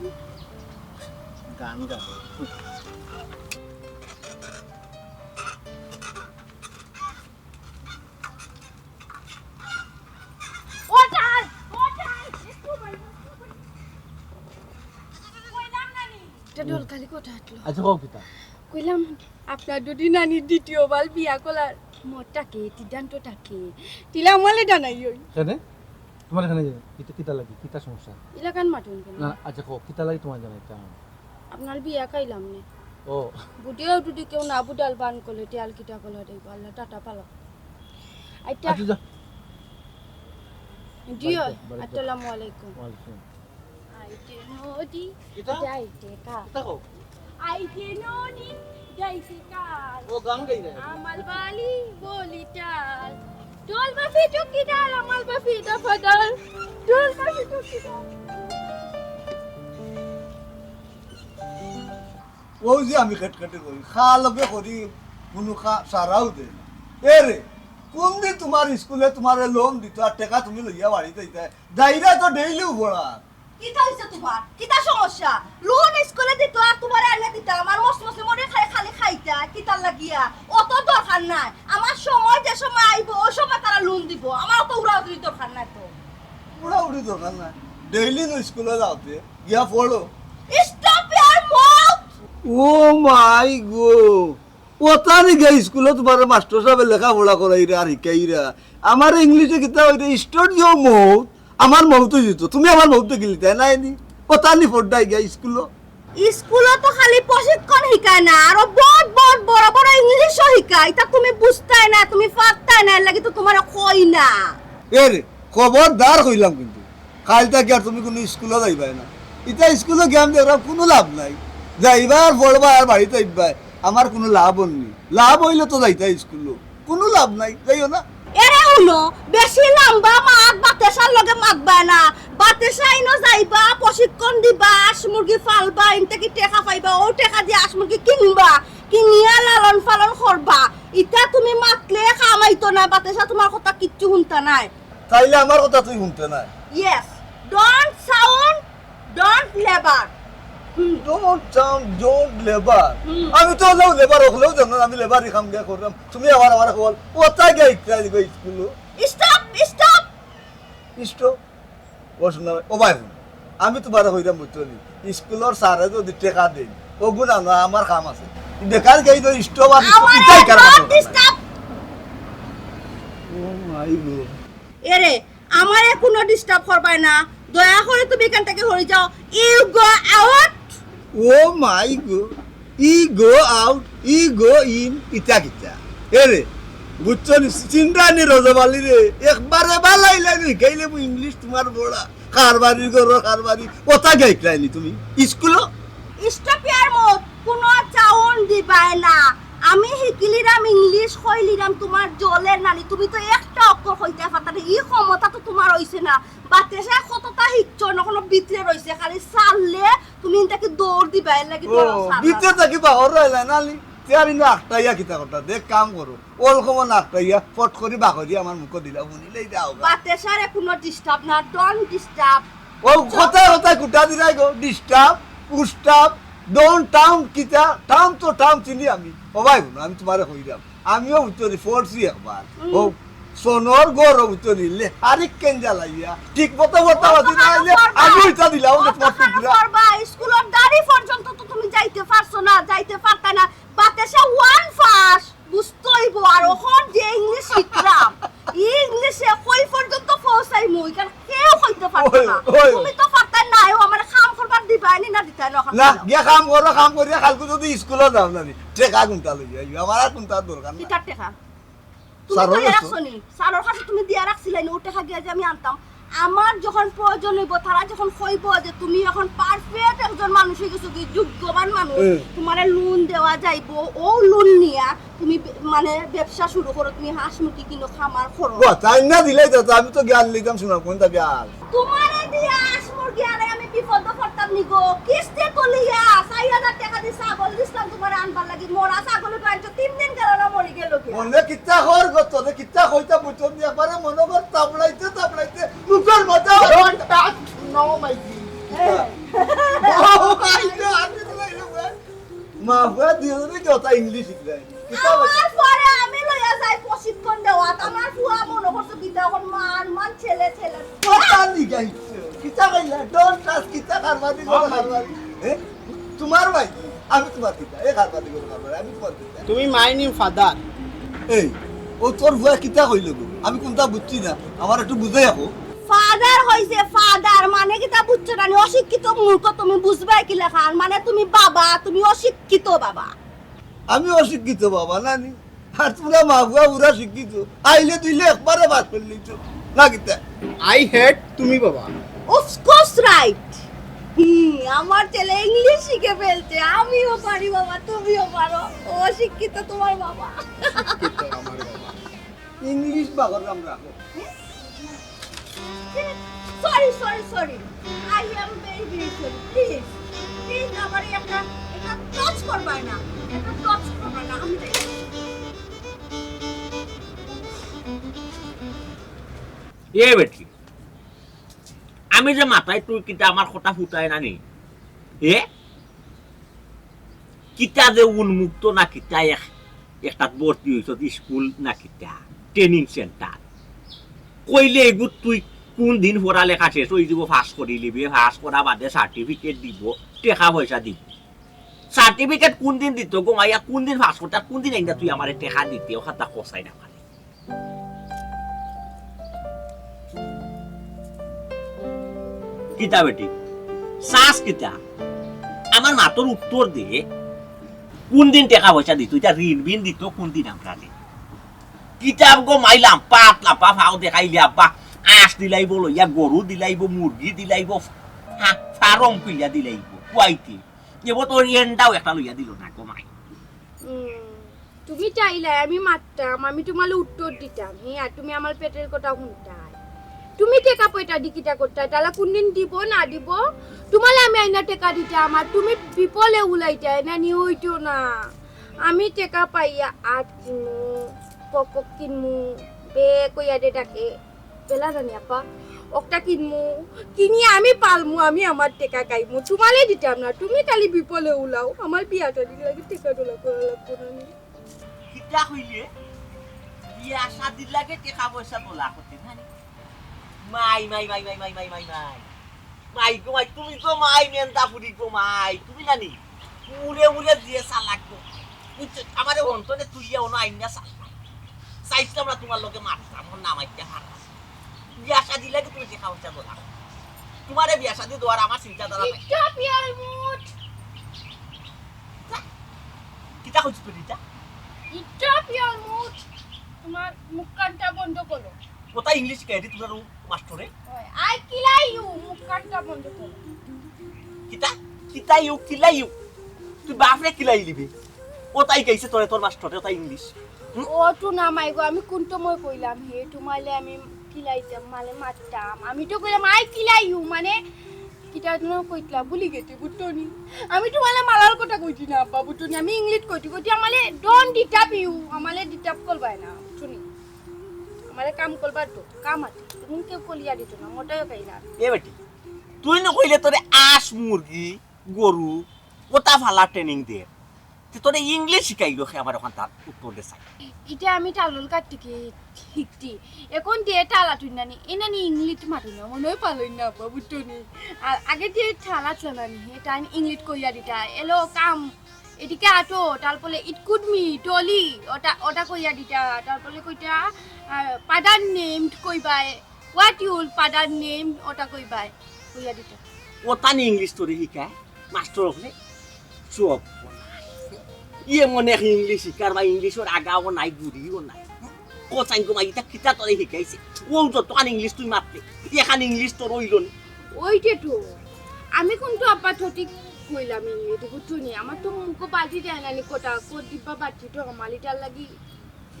গান গান। ওটাল, ওটাল, একটু বলবো। কইলাম না নি? এটা ডলকালি কোটা আটলো। আচ্ছা, কও কিতা? কইলাম, আপনার যদি নানি দ্বিতীয়বার বিয়া করার মতটাকে, সিদ্ধান্তটাকে, তিলা আমালে জানাই ওই। কেনে? তোমার এখানে কিতা, কিতা লাগে? কিতা সমস্যা? এলাকান মাতুন কেনে? না, আচ্ছা, কও, কিতা লাগে তোমার জানাইতাম? আপনার বিয়া খাইলাম নে। ও। বুঝেও যদি কেউ না বুঝাল বান করলে, টিয়াল কিতা করলে, দেখবো, আল্লাহ টাটা পালো। আচ্ছা, আচ্ছা, যা। জি হয়। বাড়িতে, বাড়িতে। আসসালামু আলাইকুম। ওয়ালাইকুম। আইতে নদী, কিতা? যাইতে কার। কিতা কও? আইতে নদী, যাইতে কার। ও গান গাই রে। আমার বালি বলিটার। ঢোল বাফি চকিদার, আমার বাফি দফাদার। ঢোল বাফি চকিদার। অউ যে আমি খেটখেটে করি, খা লগে করি, কুনু খা সারাও দেয় না। এ রে, কুনদিন তুমার স্কুলে তুমারে লোন দিত আর টেকা তুমি লইয়া বাড়িত আইতায়? যাইরায় তো ডেইলিউ পড়াত। কিতা অইছে তুমার? কিতা সমস্যা? লোন স্কুলে দিত আর তুমারে আনিয়া দিতাম, আর মসমসে মরি খালি খাইতা, কিতার লাগিয়া? অত দরকার নাই। আমার সময় যে সময় আইবো, অউ সময় তারা লোন দিবো। আমার অত উড়াউড়ির দরকার নাই তো। উড়াউড়ির দরকার নাই। ডেইলি নু স্কুলে যাওতে, গিয়া পড়ো। Stop your mouth! ও মাই গো! অতানি গিয়া স্কুলো তুমারে মাস্টর সাবে লেখাপড়া করাইরা আর হিকাইরা। আমারে ইংলিশে কিতা কইতা, "Stop your mouth।" আমার mouth অইযিতো। তুমি আমার mouth দেখিলিতায় নায় নি? অতানি পড়রায় গিয়া স্কুলো। স্কুলো তো খালি প্রশিক্ষণ হিকায় না, আরো বউত বউত বড় বড় ইংলিশও হিকায়। ইতা তুমি বুঝতায় না, তুমি পারতায় না, এরলাগি তো তুমারে কই না। এ রে, খবরদার কইলাম কিন্তু, কাইল থাকি আর তুমি কুনু স্কুলো যাইবায় না। ইতা স্কুলো গিয়া আমি দেখরাম কুনু লাভ নাই। যাইবায় আর পড়বায় আর বাড়িত আইবায়, আমার কুনু লাভ অর নি। লাভ অইলে তো যাইতায় স্কুলো, কুনু লাভ নাই, যাইও না। এরে হুনো, বেশি লাম্বা মাত বাতেশার লগে মাতবায় না। বাতেশা ইনো যাইবা, প্রশিক্ষণ দিবা, হাঁস মুরগি ফালবা, ইন থাকি টেকা পাইবা, অউ টেকা দিয়া হাঁস মুরগি কিনবা, কিনিয়া লালন পালন করবা। ইতা তুমি মাতলে কাম অইতো না, বাতেশা তুমার কথা কিচ্ছু হুনতা নায়। তাইলে আমার কথা তুই হুনতে নায়? Yes, don't sound, don't labour. Don't sound, don't labour. হুম। আমি তো অইলেও labour, অইলেও জানো না, আমি labour-ই কাম গিয়া কররাম। তুমি আবার, আবার কও, অতা গিয়া ইকরা দিবা স্কুলো। Stop, stop. Stop? ও শোনা, ও ভাই, আমি তুমারে কইরাম বুঝছো নি, স্কুলর স্যারে যদি টেকা দেইন, অগুন আনো, আমার কাম আছে। বেকার গেই তো stop আর আমার ইটাই কার একদম কথা না। Disturb। ও মাই গো। এরে, আমারে কুনু disturb করবায় না, দয়া করি তুমি ইখান থাকি হরি যাও। You go out. O my go. You go out, you go in, ইতা কিতা? এরে, বুঝছো নি, চিনরায় নি রজব আলীরে? একবারে বালা ইলা নি, হিকাইলে মু ইংলিশ তুমার বড়া। কারবারি করো, কারবারি। অতা গিয়া ইকরায় নি তুমি স্কুলো? Stop your mouth, কুনু sound দিবায় না। আমি হিকিলিরাম ইংলিশ, কইলিরাম তুমার জলের নানি, তুমি তো একটা অক্ষর কইতায় পারতায় না, ই ক্ষমতা তো তুমার অইছে না। বাতেশায় কততা হিকছো, অখনো ভিতরে রইছে, খালি ছাড়লে তুমি ইন থাকি দৌড় দিবায়, এরলাগি ও, দৌড় ছাড়লাম। ভিতরে থাকি বাহর রইলা নানি, তে আর ইনো আটকাইয়া কিতা করতা, দেখ কাম করো। অল কমন আটকাইয়া, ফট করি বাকরি আমার মুখো দিলা, হুনিলেই যাও গা। বাতেশারে কুনু disturb না, don't disturb। ও, কথায় কথায় কুটা দিলাই গো, disturb, উস্টাব, don't টাউন কিতা, টাউন তো টাউন চিনি আমি। ও ভাই হুনো, আমি তুমারে কইরাম, আমিও উত্তরি পড়ছি একবার। হুম। ও, সোনর গরম উত্তরি লে, আরেক কেন জ্বালাইয়া, ঠিক মতো বর্তা বাজি না আইলে, আমি ওইটা দিলাম, ওটা তোমার টুকরা। করবা, স্কুলর দাড়ি পর্যন্ত তো তুমি যাইতে পারছো না, যাইতে পারতায় না। বাতেশা one পাস, বুঝতে অইবো। আর অখন যে ইংলিশ শিখলাম, ই ইংলিশে কই পর্যন্ত পৌঁছাইমু, ইখান কেউ কইতে পারতো না। ওই, ওই। তুমি তো পারতায় না, ও আমারে কাম করবার দিবায় নি না দিতায় না, অখন না, কইলাম। গিয়া কাম করো, কাম করিয়া কালকে যদি স্কুলো যাও না নি, টেকা কুনটা লইয়া আইও, আমার আর কুনটা দরকার না। কিতার টেকা? তুমি স্যার তো অইছো। রাখছো নি, স্যারর কাছে তুমি দিয়া রাখছিলায় নি, ও টেকা দিয়া যে আমি আনতাম। আমার যখন প্রয়োজন অইবো, তারা যখন কইবো যে তুমি অখন perfect একজন মানুষ অইগেছো, কি যোগ্যবান মানুষ, হুম। তুমারে লোন দেওয়া যাইবো, ও লোন নিয়া তুমি বে-, মানে ব্যবসা শুরু করো, তুমি হাঁস মুরগি কিনো, খামার করো। বাহ, তাই না দিলাই তো, আমি তো জ্ঞান লইতাম, শোনা কোনটা জ্ঞান? তুমারে দিয়া হাঁস মুরগি আনাই আমি বিপদো পড়তাম নি গো। কিস্তি তুলিয়া চাইর হাজার টেকা দি ছাগল দিছলাম তুমারে আনবার লাগি, মরা ছাগল অইবো, আনছো তিন দিন গেল না, মরি গেল গিয়া। মনে কিতা কর গো, তোরে কিতা কইতা বুঝছো নি, একবারে মনে কর তাবড়াইতে তাবড়াইতে মুখর মাথা। Don't touch, no, my G। হ্যাঁ। ও, আইলো, আইলো, আইলো, আইলো। মা ফুয়া দুইজনে কি অতা ইংলিশ শিখলাই? কিতা আমার পরে আমি লইয়া যাই প্রশিক্ষণ দেওয়াত। আমার ফুয়া মনে করছে কিতা অখন মান, মান ছেলে, ছেলে। কথা নি গাইছো। কিতা কইলা? Don't touch, কিতা কারবারি করো, কারবারি। এ? তুমার ভাই? আমি তুমার কিতা? এ কারবারি করো, কারবারি। আমি তুমার কিতা? তুমি my name father। এই, ও তোর ফুয়া কিতা কইলো গো? আমি কুনটা বুঝছি না। আমার একটু বুঝাইয়া কও। Father কইছে, father, মানে কিতা বুঝছো না নি? অশিক্ষিত মূর্খ, তুমি বুঝবায় কিলাখান? মানে তুমি বাবা, তুমি অশিক্ষিত বাবা। আমি অশিক্ষিত বাবা, না নি? আর তুমরা মা ফুয়া পুরা শিক্ষিত। আইলে দিলে একবারে বাদ করি দিছো। না কিতা? I hate তুমি বাবা। Of course right। হুম, আমার ছেলে ইংলিশ শিখে ফেলছে। আমিও পারি বাবা, তুমিও পারো। অশিক্ষিত তুমার বাবা। শিক্ষিত আমার বাবা। ইংলিশ বাগর রাম রাখো। Sorry, sorry, sorry। I am very, very sorry। Please, please আমারে একটা, একটা touch করবায় না, একটা touch করবায় না, আমি যাই। এ বেটি, আমি যে মাতাই তুই কিতা আমার কথা ফুটায় না নি? এ? কিতা যে উন্মুক্ত না কিতা এক-, একটাত ভর্তি অইছস, স্কুল না কিতা, training center। কইলে এগুত তুই কুন দিন পড়ালেখা শেষ অইযিবো, পাস করিলিবে, পাস করা বাদে certificate দিবো, টেকা পয়সা দিবো। Certificate কুন দিন দিতো গো মাইয়া, কুন দিন পাস করতে, আর কুন দিন আইন্দা তুই আমারে টেকা দিতে, ও কথা কছাই না পারে। কিতা বেটি? চাস কিতা? আমার মাতর উত্তর দে। কুন দিন টেকা পয়সা দিত? ইটা ঋণ বিন দিত কুন দিন আমরারে? কিতা গো মাই লাম্পা, লাম্পা ফাও দেখাইলে আব্বা। আঁশ দিলাইবো লইয়া, গরু দিলাইবো, মুরগি দিলাইবো, ফা-, ফার্ম খুলিয়া দিলাইবো। কুয়াইতে। এবো তোর এন্ডাও একটা লইয়া দিল না গো মাই। উম, তুমি চাইলে আমি মাততাম, আমি তোমালে উত্তর দিতাম, হে, আর তুমি আমার পেটের কথা হুনতায়। তুমি টেকা পয়সা দি কিতা করতায়, তালা কুনদিন দিবো না দিবো, তোমালে আমি আইনা টেকা দিতাম, আর তুমি বিপলে উলাইতায়, না নি অইতো না। আমি টেকা পাইয়া আত কিনমু, পকক কিনমু, বে কইয়া দে ডাকে। বেলা জানি আপা, অকটা কিনমু, কিনি আমি পালমু, আমি আমার টেকা খাইমু, তোমালে দিতাম না, তুমি খালি বিপলে উলাও, আমার বিয়া শাদির লাগি টেকা ডলা করা লাগবো না নি। কিতা কইলে? বিয়া শাদির লাগি টেকা পয়সা ডলা করতে না নি? মাই, মাই, মাই, মাই। মাই গো মাই, তুমি গো মাই, মেন্দা ফুরি গো মাই, তুমি না নি? উড়ে উড়ে দিয়ে চালাক গো। বুঝছো? আমারে অন্তরে তুইয়া অনো আইন না চালাক। চাইছিলাম না তোমার লগে মারতাম, অখন না মারতে পারলাম। বিয়া শাদি লাগে তুমি টেকা পয়সা ডলা। তোমারে বিয়া শাদি দেওয়ার আমার চিন্তাধারা নাই। Stop your mouth। যা। কিতা কইছিস তুই এটা? Stop your mouth। তোমার মুখ কানটা বন্ধ করো। কোথায় ইংলিশ শিখাই দি তোমার ও মাস্টরে? ওই, I kill you, মুখ কানটা বন্ধ করো। কিতা? কিতা you, কিলা you? তুই বাপরে কিলাই লিবি? ও তাই গাইছে তোরে তোর মাস্টরে, ও তাই ইংলিশ। হুম? ও তো না মাই গো, আমি কুন সময় কইলাম হে, তোমালে আমি কিলাইতাম, মানে মারতাম। আমি তো কইলাম, I kill you, মানে, কিতা যেন কইতলা, ভুলি গেছি, বুঝছো নি? আমি তোমালে মারার কথা কইছি না, আব্বা, বুঝছো নি? আমি ইংলিশ কইছি, কইছি, আমালে don't disturb you, আমালে disturb করবায় না, বুঝছো নি? আমারে কাম করবার তো, কাম আছে। তুমি কেউ কলিয়া দিত না, মোটেও খাই না। এ বেটি, তুই না কইলে তোরে আঁশ মুরগি, গরু, ওটা ফালা ট্রেনিং দে। তে তোরে ইংলিশ শিখাইলো কে আমার ওখান তার উত্তর দে চাই। ই-, ইটা আমি টালুল কাট থেকে শিখছি। এখন দিয়ে টালা তুই নানি, এ নানি ইংলিশ মাতুন না, মনে হয় পালই না, আব্বা, বুঝছো নি? আর আগে দিয়ে টালা চালানি, এটা আমি ইংলিশ কইয়া দিতা। এলো কাম, এদিকে আটো, তারপরে it could me, টলি, ওটা, ওটা কইয়া দিতা। তারপরে কইতা, আহ, father name কইবায়, what your father name, ওটা কইবায়, কইয়া দিতা। ও তানি ইংলিশ তোরে শিখায়, মাস্টর হকলে? চুপ। ইয়ে মনে হয় ইংলিশ শিখার বা ইংলিশর আগাও নাই, গুড়িও নাই। কোচাইন কো মাই, ইটা কিতা তোরে শিখাইছে? ও যতখান ইংলিশ তুই মাতলে, এখান ইংলিশ তোর অইল নি। ওইটে তো। আমি কিন্তু আব্বা সঠিক কইলাম ইংলিশ, বুঝছো নি? আমার তো মুখো বাজি যায় না নি, কোটা, কোট দিব্বা বাজি তো আমার ইটার লাগি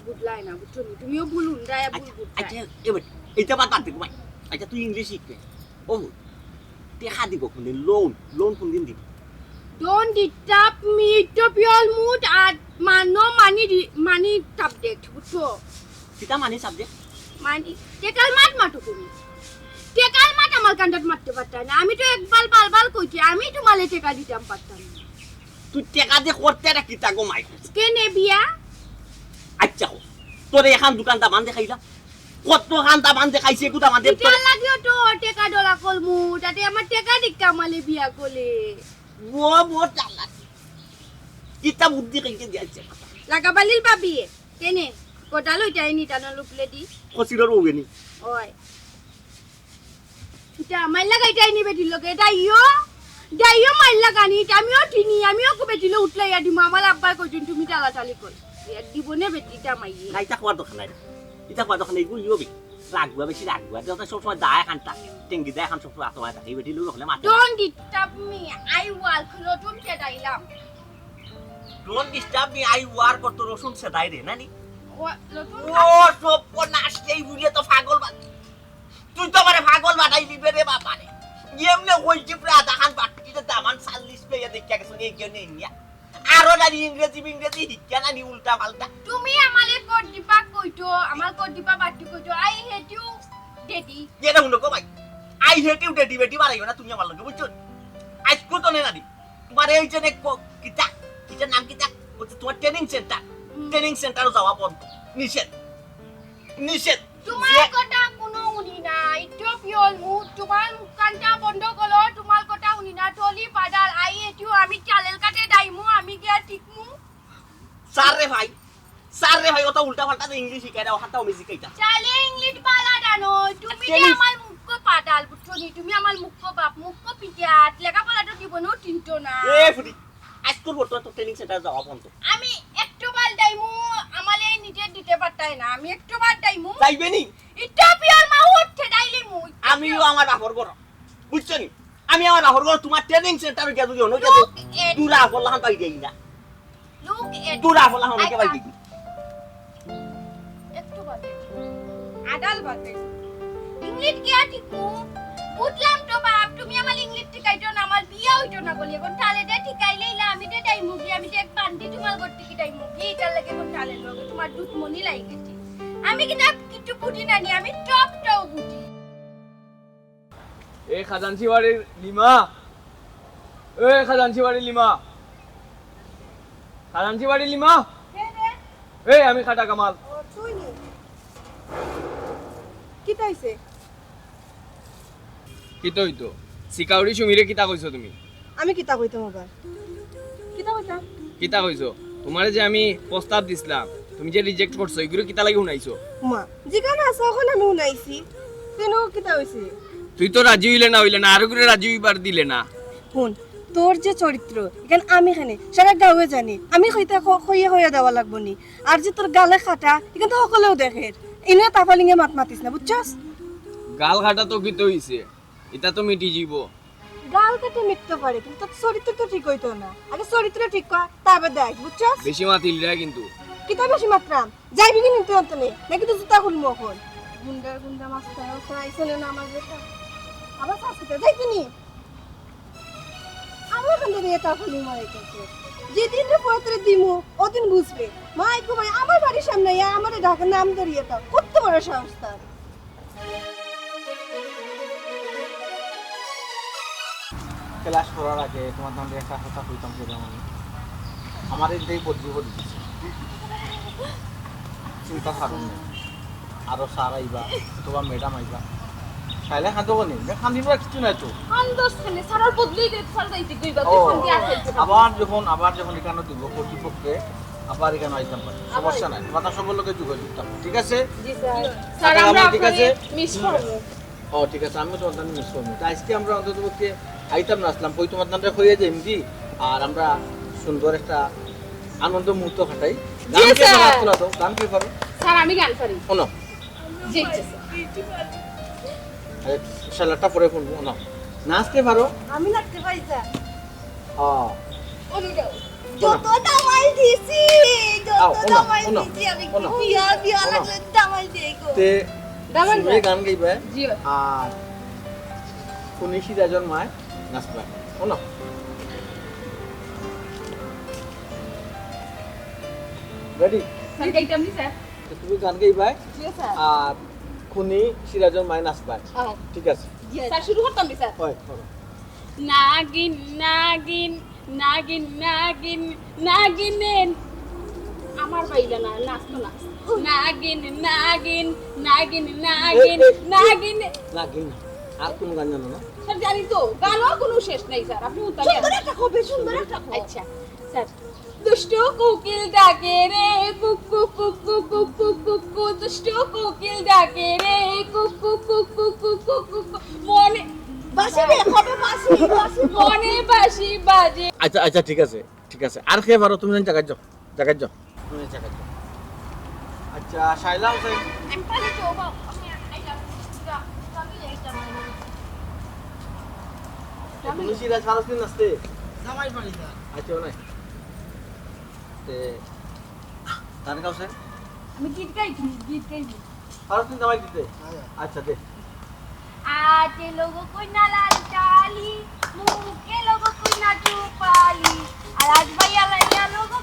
বুঝলাই না, বুঝছো নি? তুমিও ভুল হুনরায়, ভুল আচ্ছা, বুঝরায়। আচ্ছা, এবার, এটা বাদ বাদ দে, ভাই। আচ্ছা, তুই ইংলিশ শিখবে। ও, টেকা দিব কোনদিন? লোন, লোন কোনদিন দিব? Don't disturb me, stop your mood, আর মা-, no money রি-, money subject, বুঝছো? কিতা মানি সাবজেক্ট? মানি, টেকার মাত মাতো তুমি। টেকার মাত আমার কান্দাত মাততে পারতায় না। আমি তো একবার বারবার কইছি, আমি তোমালে টেকা দিতাম পারতাম না। তুই টেকা দে করতে না কিতা গো মাই? কেনে বিয়া? আচ্ছা, কো। তোরে এখান দোকান দামান দেখাইলা? কত খান দামান দেখাইছে, এগু দামান দে। ইটার লাগিও তো টেকা ডলা করমু, তাতে আমার টেকা দিক কামালে বিয়া করলে। ও মোর চালাক। কিতা বুদ্ধি কইকে দিয়াছে? লাগাবালিল ভাবি, কেনে? কটালো ইটাই নি টানো লুকলে দি। কচিরর ওগেনি। ওই। ইটা মাইর লাগাইতাই নি বেটির লগে, যাইও, যাইও মাইর লাগানি, ইটা আমিও চিনি, আমিও কো বেটিলে উঠলাইয়া দিমু, আমার আব্বায় কইছইন তুমি টালাটালি কর। ইয়া দিব নে বেটি, ইটা মাইয়ে। না, ইটা কওয়ার দরকার নাই। ইটা কওয়ার দরকার নাই, ইগু ইও বে-, রাগুয়া, বেশি রাগুয়া। দেও তো সবসময় দায় খান থাকে, টেঙ্গি দায় খান সবসময় আতো থাকে, এই বেটিলে উঠলে মাতে। Don't disturb me, I work, নতুন সেদাইলাম। Don't disturb me, I work, তোর রসুন সেদাই রে, নানি? ও, নতুন ও, সর্বনাশ, এই বুড়িয়ে তো পাগল বান-, তুই তো আমারে পাগল বানাই দিবে রে বাবা রে। এমনে ওই যে প্রায় আধা খান বাটকিতে দামান চাল্লিশ পেয়ে দেখিয়া গেছো, এই কেউ নেই নিয়া। আর খালি ইংরেজি বিংরেজি হিকিয়া নানি উল্টা পাল্টা। তুমি আমারে কর দিবা কইতো, আমার কর দিবা বাট্টি কইতো, I hate you, daddy। এটা হুনো গো ভাই, I hate you daddy বেটি বাড়াইও না তুমি আমার লগে, বুঝছো? আইজকু তো নে নানি। তোমার এই যে নে ক-, কিতা, কিতার নাম কিতা? বলছে তোমার ট্রেনিং সেন্টার। হুম। ট্রেনিং সেন্টারও যাওয়া বন্ধ। নিষেধ। নিষেধ। তোমার যে কথা কোনো হুনি না। ইটপ ইয়ল মুখ, তোমার মুখখানটা বন্ধ করো, তোমার কথা হুনি না। টলি পাদাল, I hate you, আমি চালের কাটে দাইমু, আমি গিয়া টিকমু। স্যার রে ভাই, স্যার রে ভাই, অত উল্টা পাল্টা যে ইংলিশ শিখাই না, ওখানটাও আমি শিখাইতাম। চালে ইংলিশ বালা জানো, তুমি যে টেনিস। আমার মুখ পাদাল, বুঝছো নি? তুমি আমার মুখ বাপ, মুখ পিটাত, লেখাপড়া তো জীবনেও চিনতো না। এ ফুটি, আইজকুর বর্তমান তো ট্রেনিং সেন্টার যাওয়া বন্ধ। আমি একটু বার দাইমু, আমারে নিজে দিতে পারতাই না। আমি একটু বার দাইমু। যাইবে নি? ইটা পিয়ার মা উঠে দাইলিমু। আমিও আমার বাপর ঘর। বুঝছো নি? আমি আমার বাপর ঘর তোমার ট্রেনিং সেন্টারে গিয়া যদি অন্য গিয়া Look at দূরা আপন লাহান পাই যাই না। Look at দূরা আপন লাহান I কে পাই can't. যাই। একটু বাদে। আদাল বাদে। ইংলিশ গিয়া টিকমু। বুঝলাম তো বাপ, তুমি আমার ইংলিশ টিকাইতো না, আমার বিয়া হইতো না বলি। এখন তালে দে টিকাই লইলা, আমি দে দাইমুগি, আমি দে এক বান্দি তোমার ঘর থেকে দাইমুগি, এটার লাগে এখন তালে লগে তোমার দুধ মনি লাগি গেছি। আমি কিন্তু কিছু বুঝি না নি, আমি টপ টপ বুঝি। এ খাজানসি বাড়ির লিমা, এ খাজানসি বাড়ির লিমা, খাজানসি বাড়ির লিমা। কে রে? এ আমি খাটা কামাল। ও, তুই নি? কিতা হইছে? কিতা হইতো? সিকাউরি সুমিরে কিতা কইছো তুমি? আমি কিতা কইতাম আবার? কিতা কইতাম? কিতা কইছো? তোমারে যে আমি প্রস্তাব দিছলাম, তুমি যে রিজেক্ট করছো, এগুলো কিতা লাগি হুনাইছো? মা, যেখানে আছে ওখানে আমি হুনাইছি। কেন, কিতা হইছে? তুই তো রাজি হইলে না, হইলে না, আর করে রাজি হইবার দিলে না। হুন, তোর যে চরিত্র, এখানে আমি খানে সারা গাঁওয়ে জানি। আমি কইতে ক-, কইয়া কইয়া দেওয়া লাগবো নি। আর যে তোর গালে কাটা, এখান তো সকলেও দেখের। এনে তাফালিঙে মাত মাতিস না, বুঝছস? গাল কাটা তো কিতা হইছে? ইটা তো মিটি যিবো। গাল কাটা মিটতে পারে, কিন্তু তোর চরিত্র তো ঠিক হইতো না। আগে চরিত্র ঠিক কর, তারপর দেখ, বুঝছস? বেশি মাতিল রে কিন্তু। কিতা বেশি মাতরাম? যাইবি কি নিতে আনতে নে? নাকি তো জুতা খুলবো এখন? গুন্ডা গুন্ডা মাস্টার, মাস্টার আইসনে না আমার বেটা। আবার শাস্তিতে যাইবি নি? আমার কান্দে দিয়ে তার খুলি মারে গেছে। যেদিন রে পড়তে দিমু, ওদিন বুঝবে। মাই গো মাই, আমার বাড়ির সামনে আইয়া আমারে ডাকে নাম ধরিয়া দাও। কত বড় সাহস তার। ক্লাস করার আগে তোমার নামে একটা কথা কইতাম যে, যেমন আমার এই যে বদলি করে দিচ্ছে, চিন্তা কারণ নেই। আরো স্যার আইবা, অথবা ম্যাডাম আইবা, চাইলে খান্দো নি, খান্দিবার কিছু নাই তো। খান্দোস কেনে? স্যার আর বদলি গেলে স্যার যাইতে কইবা, ও, তুই খান্দি আর খাইতে পারবি। আবার যখন, আবার যখন এখানে দিব কর্তৃপক্ষে, আবার এখানে আইতাম পারি, আবার সমস্যা নাই। তোমার সবার লোকে যোগাযোগ থাকো, ঠিক আছে? জি স্যার। স্যার, আচ্ছা, আমরা ঠিক আছে? আপনারে মিস করবো। ও, ঠিক আছে, আমিও তোমার জন্য মিস করবো। তা আজকে আমরা অন্তত পক্ষে আইতাম না আসলাম, কই তোমার নামটা কইয়া যাই, জি? আর আমরা সুন্দর একটা আনন্দ মুহূর্ত কাটাই। জি, গান কে স্যার। পারো? হাত তোলা দাও, গান কে পারো? স্যার, আমি গান পারি। শোনো। জি, জি, স্যার। আরে, শালাটা পরে ফোন, শোনো। নাচতে পারো? আমি নাচতে পারি, স্যার। হ্যাঁ। অনু গাও। যত দামাই দিছি, যত আও, ওনা, দামাই ওনা, দিছি, আমি ওনা। বিয়া, বিয়া ওনা। লাগলে দামাই দেই গো। তে দামাই তুমি দে। গান গাইবে, জি। আর খুনি সিরাজর মায় নাচবে। ওনা। রেডি? স্যার, গাইতাম নি, স্যার? তো তুমি গান গাইবে, জি, স্যার। আর খুনি সিরাজর মায় নাচবে। আও। ঠিক আছে। জি, স্যার, শুরু করতাম নি, স্যার? হয়, করো। নাগিন, নাগিন, নাগিন, নাগিন, নাগিনে। আমার বাইলা না, নাচতো না। নাগিন, নাগিন, নাগিন, নাগিন, এ, এ, এ, নাগিনে। নাগিন না। আর কোন গান জানো না? স্যার, জানি তো, গানও কোনো শেষ নাই, স্যার। আপনি উত্তর সুন্দর দেন। একটা কবে, সুন্দর একটা কবে। আচ্ছা, স্যার। দুষ্টু কোকিল ডাকে রে, কুকু, কুকু, কুকু, কুকু, দুষ্টু কোকিল ডাকে রে, কুকু, কুকু, কুকু, কুকু, মনে বাঁশি রে, কবে বাঁশি, বাঁশি। মনে বাঁশি বাজে। আচ্ছা, আচ্ছা, ঠিক আছে, ঠিক আছে। আর কে পারো? তুমি জায়গায় যাও, জায়গায় যাও, তুমি জায়গায় যাও। আচ্ছা, শাইলা হোসেন। আমি পারি তো, বাবা, আমি, আমি যাবো। যা, আমি যাই, যা। তুমি সিরাজ ফারুক দিন আসতে? জামাই পারি না। আচ্ছা, নাই। তে, গান গাও স্যার। আমি গীত গাই, তুমি গীত গাইবি। পারো তুমি জামাই দিতে? হ্যাঁ। আচ্ছা, দে। আজে লোগো কইনা লাল কালি, মুখে লোগো কইনা চুপালি, আর আজ ভাইয়া লাইয়া লোগো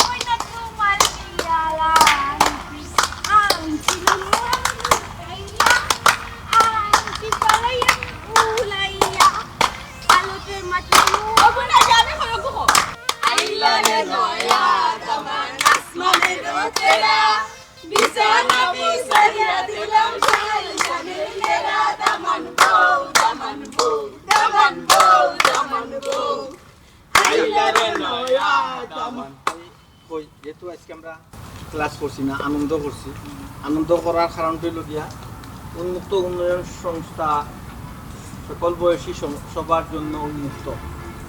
বিছানা বিছাইয়া দিলাম শাড়ি, শাড়ি, এরা দামান বউ, দামান বউ, দামান বউ, দামান বউ। আইলা রে নয়া দামান। কই, যেহেতু আজকে আমরা ক্লাস করছি না, আনন্দ করছি। আনন্দ করার কারণটা হইল গিয়া উন্মুক্ত উন্নয়ন সংস্থা, সকল বয়সী সম-, সবার জন্য উন্মুক্ত,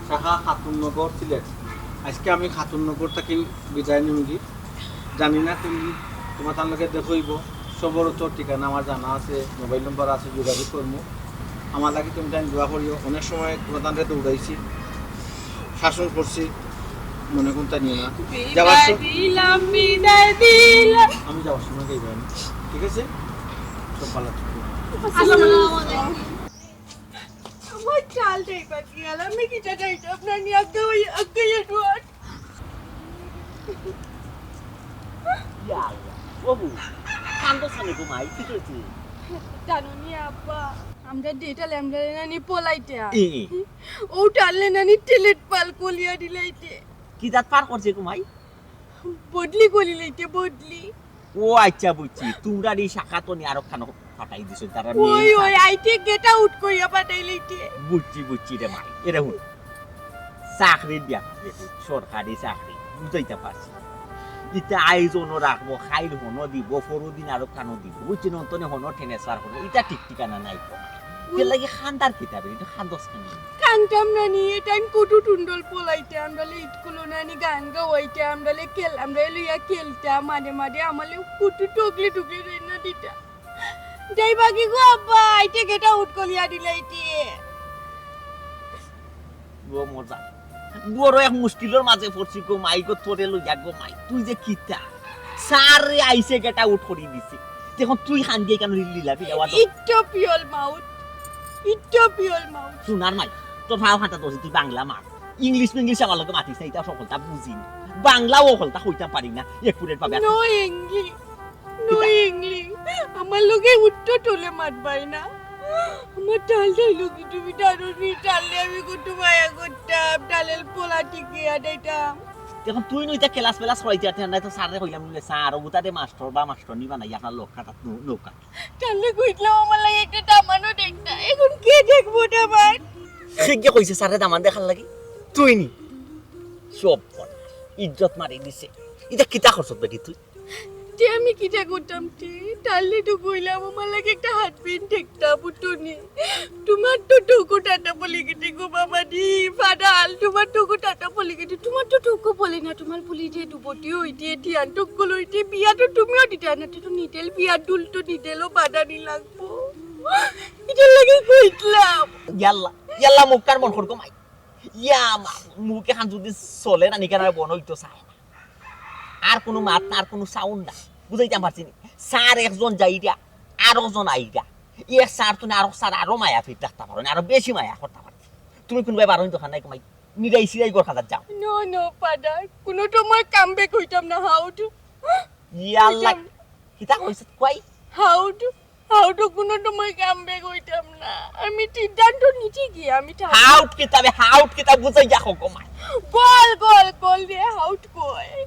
শাখা খাতুননগর, সিলেট। আজকে আমি খাতুননগর থাকি বিদায় নিমগি। জানি না কোন দিন তোমার তার লগে দেখা হইব। সবর তো ঠিকানা আমার জানা আছে, মোবাইল নম্বর আছে, যোগাযোগ করবো। আমার লাগি তুমি তাই দোয়া করিও। অনেক সময় তোমার তানরে দৌড়াইছি, শাসন করছি, মনে কোনটা নিও না। যাওয়ার বিদায় সম- দিলাম, বিদায় দিলাম। আমি যাওয়ার সময় গাইবা না, ঠিক আছে? সব ভালো থাকো। আসসালামু আলাইকুম। আমার চাল যাইবা কি আর আমি কিতা যাইতাম না নি আগে ওই আগে এডওয়ার্ড। ইয়া আল্লাহ, ওহু, কান্দো সামনে গো মাই, কি হয়েছে? জানো নি আব্বা, আমরা ডেটা ল্যামডারে নানি পলাইতা। ই, ই। ও টানলে নানি টেলেট পাল কলিয়া দিলাইতে। কি জাত পার করছে গো মাই? বদলি করি লইতে, বদলি। ও আচ্ছা, বুঝছি। তোমরা এই শাখা তো নিয়ে আরো খানো ফাটাই দিছো, তারা মেয়ে ওই, ওই, শাখা। আইতে গেট আউট করিয়া ফাটাই লইতে। বুঝছি, বুঝছি রে মাই। এরে হুন। চাকরির ব্যাপার, সরকারি চাকরি, বুঝাইতে পারছি। ইতা আইজনও রাখবো, খাইল হনো দিব, পরদিন আরো খানো দিব। বুঝছি, নন্তনে হনো ট্রান্সফার হনো। ইতা ঠিক ঠিকানা নাই তো। এর লাগি খান্দার কিতাবে, এটা খান্দস খানি। কানতাম না নি, এটা আমি কুটু টুন্ডল পলাইতে, আমরা লে ইটকুলো নানি গান গাওয়াইতে, আমরা লে খেল, আমরা লইয়া খেলতা, মাঝে মাঝে আমার লে কুটু টুকলি টুকলি রইনা দিতা। যাই বাকি গো আব্বা, আইতে গেট আউট করিয়া দিলাইতে। গো মজা। বড় এক মুশকিলর মাঝে পড়ছি গো মাই গো, তোরে লইয়া গো মাই। তুই যে কিতা? স্যার রে আইছে গেট আউট করি দিছে। এখন তুই খান দিয়ে কেন রিল দিলা? তুই আবার তো ইট্টো পিয়ল মাউথ। ইট্টো পিয়ল মাউথ। সোনার মাই, তোর ভাও খাতা দোষী, তুই বাংলা মার। ইংলিশ মিংলিশ আমার লগে মাতিস না, এটা সকলতা বুঝি না। বাংলাও সকলতা কইতাম পারি না, এক ফুটের পাবে। No English. No English. আমার লগে উঠতে টলে মাতবাই না। আমার টাল টাল লগে তুমি টানো নি, টাললে আমি কত মায়া করতাম, টালের পোলা টিকে আটাইতাম। এখন তুই নইতা ক্লাস পেলাস করাইতে আতে না তো স্যাররে কইলাম নি, "স্যার, ও বুতাতে মাস্টার বা মাস্টারনি বানাই আপনার লোক খাতাত নৌ-, নৌকা।" টাললে কইলাম আমার লাগে একটা দামানও দেখ না। এখন কে দেখবো দামান? সে গিয়ে কইছে স্যাররে দামান দেখার লাগি? তুই নি? সব ইজ্জত মারি দিছে। এটা কিতা করছত বেটি তুই? তে আমি কিতা করতাম তে? টাললে তো কইলাম আমার লাগে একটা হাজবেন্ড দেখতা, বুঝছো নি? তোমার তো ঠোকো টাটা বলে গেছে গো বাবা রে, ফাডাল, তোমার ঠোকো টাটা বলে গেছে। তোমার তো ঠোকো বলে না, তোমার বলি যে দুবটি হইতে, টিয়ান ঠোকো লইতে, বিয়া তো তুমিও দিতা না, তো নিতেল বিয়া দুল তো নিতেলও বাদানি লাগবো। এটার লাগে কইতলাম। ইয়াল্লা, ইয়াল্লা মুখ কার মন করবো মাই। ইয়া মা, মুখে খান যদি চলে না, নিকার বন হইতো চায় না। আর কোনো মাত না, আর কোনো সাউন্ড না। বুঝাইতাম পারছি নি? স্যার একজন যাইরা, আরো জন আইরা। এক স্যার তুমি আরো স্যার আরো মায়া ফিট রাখতে পারো না, আরো বেশি মায়া করতে পারো। তুমি কোনোবায় বারো দোকান নাই কমাই, নিরাই সিরাই গড় খাতার যাও। নো, নো, ফাদার, কোনো তো মই কাম ব্যাক হইতাম না, হাউট। ইয়াল্লা, হইতাম। কিতা কইছত কই? হাউট, হাউট কোনো তো মই কাম ব্যাক হইতাম না। আমি সিদ্ধান্ত নিছি কি, আমি থাকবো। হাউট কিতাবে, হাউট কিতাব বুঝাই যা হোক মাই। গল, গল, গল রে, হাউট কই?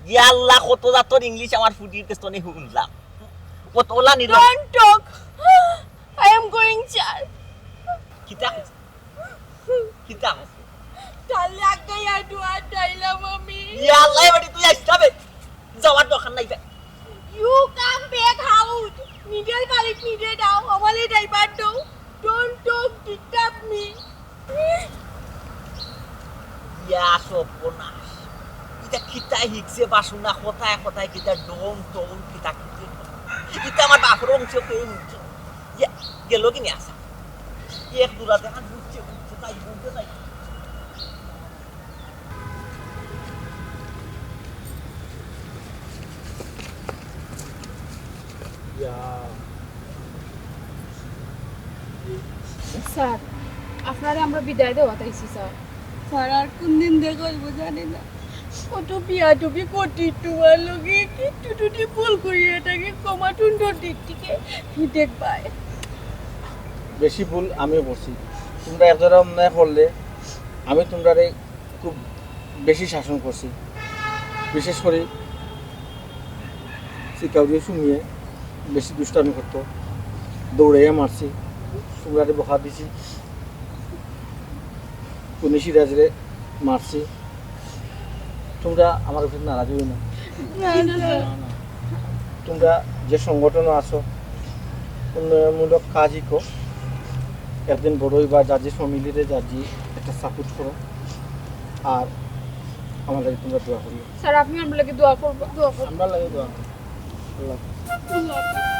ইয়াল্লা, কত জাতর ইংলিশ আমার ফুটির কেস্তনে শুনলাম। কত ওলা নিল। Don't talk. I am going, sir. কিতা? কিতা? তাহলে আগে আর দুয়ার ডাইলাম আমি। ইয়াল্লা, এবারে তুই আসতে হবে। যাওয়ার দরকার নাই। You come back, হাউট। নিজের বাড়িত নিজে দাও, আমারে ড্রাইভার দাও। Don't talk, disturb me. ইয়া সর্বনাশ। ইটা কিতা হিকছে বাসনা, কথায় কথায় কিতা ডন টন কিতা কিতা। ইটা আমার বাপর অংশ কেউ হুনছে। ইয়া, গেল কি নিয়া আসা? এক দুরা দেখা ঘুরছে, ঘুরছে, তাই ঘুরতে তাই। ইয়া। স্যার, আপনারে আমরা বিদায় দেওয়াত আইছি, স্যার। স্যার, আর কোন দিন দেখা হইব জানি না। কত বিয়াদবি করছি তোমার লগে, কিন্তু যদি ভুল করি এটাকে ক্ষমা সুন্দর দিক থেকে দেখবায়। বেশি ভুল আমিও করছি, তোমরা একজনে অন্যায় করলে আমি তোমরারে খুব বেশি শাসন করছি, বিশেষ করে কাউরে শুনিয়ে বেশি দুষ্টামি করতো, দৌড়াইয়া মারছি, তোমরারে বকা দিছি, কুনি সিরাজরে মারছি। তোমরা আমার উপরে নারাজ হইও না। তোমরা যে সংগঠনে আছো, উন্নয়নমূলক কাজই কর, একদিন বড় হইবা, যার যে ফ্যামিলিরে যার যে একটা সাপোর্ট করো, আর আমার লাগি তোমরা দোয়া করিও। স্যার, আপনি আমার লাগি দোয়া করবা। দোয়া করবা। আমরা লাগে দোয়া করো। আল্লাহ হাফেজ।